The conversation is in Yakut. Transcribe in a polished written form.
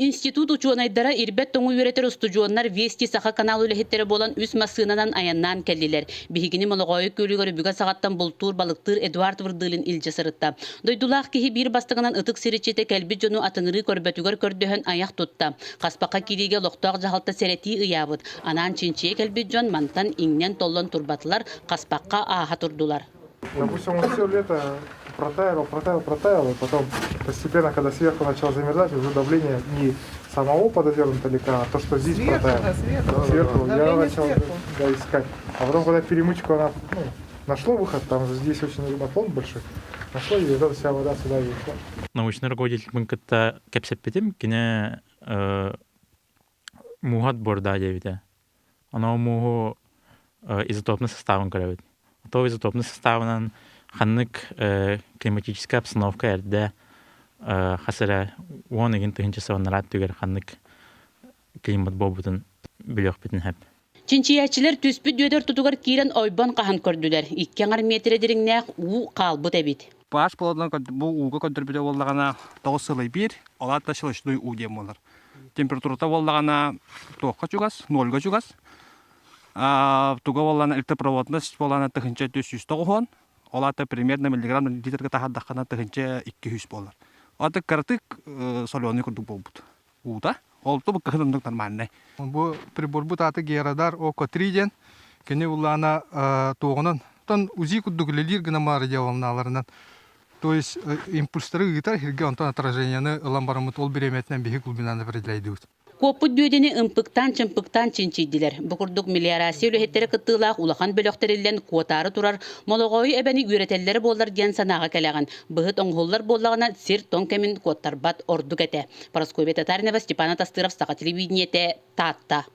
Институт учуонайдара ирбэт тоҥу үөрэтэр устудьуоннар Вести Саха канал үлэһиттэрэ буолан үс массыынанан айаннаан кэллилэр. Биһигини Молоҕоойу күөлүгэр өбүгэ саҕаттан бултуур, балыктыыр Эдуард Вырдылин илдьэ сырытта. Дойдулаах киһи биир бастакынан ытык сир иччитэ кэлбит дьону атыҥырыы көрбөтүгэр көрдөһөн айах тутта. Хаспахха киириигэ олохтоох дьаһалта сэрэтии ыйаабыт. Анаан чинчийэ кэлбит дьон мантан иҥнэн-толлон турбатылар, хаспахха ааһа турдулар. Допустим, он все лето протаял, протаял, протаял, и потом постепенно, когда сверху начал замерзать, уже давление не самого подозерного лика, а то, что здесь Сверху, протаяло. да, сверху. Сверху я Давление начал сверху. да, искать. А потом, когда перемычку она ну, нашло выход, там же здесь очень наклон большой, нашло, и вот эта вся вода сюда и ушла. Научный руководитель кытта кэпсэппитим, кини мууһат буордаа диэбитэ. Ону мууһу изотопный составын көрөбүт. То изотопный составынан ханнык климатическая обстановка эрдэ хас эрэ уон игин тыһыынча сылыннараат түгэр ханнык климат буолбутун билиэхпитин сөп. Чинчийээччилэр түспүт дүөдэр тутугар киирэн ойбон хаһан көрдүлэр. Икки аҥар миэтэрэ дириҥнээх уу хаалбыт эбит. pH болотунан бу ууга көрдөрбүтэ буоллаҕына тоҕус сылай биир, ол аата щелочной уу диэн буолар. Температурата буоллаҕына туохха чугас, нольга чугас. Туга буоллаҕына электропроводность буоллаҕына тыһыынча 490, ол аата примерно миллиграмм литрга таһаардаххына 1200 буолар. Ол аата кыратык соленый курдук буолбут уута. Ол бу кыһын оннук нормальный. Бу приборбут аата Герадар Око-3 диэн. Кини улаана туоҕунан, тон УЗИ курдук үлэлиир гына радиоволналарынан. То есть импульстары ыытар сиргэ онтон отражениены ылан бараммыт ол бириэмэтинэн биһи глубинаны определяйдыбыт. Куоппут дүөдэни ымпыктаан-чымпыктаан чинчийдилэр. Бу курдук мелиорация үлэһиттэрэ кыттыылаах улахан бөлөх тэриллэн куотаары турар Молоҕоойу эбэни үөрэтэллэрэ буоллар диэн санааҕа кэлэҕин. Быһыт оҥоһуллар буоллаҕына сир тоҥ кэмин куоттарбат ордук этэ. Парасковья Татаринова, Степан Атастыров, Саха телевидениетэ, Таатта.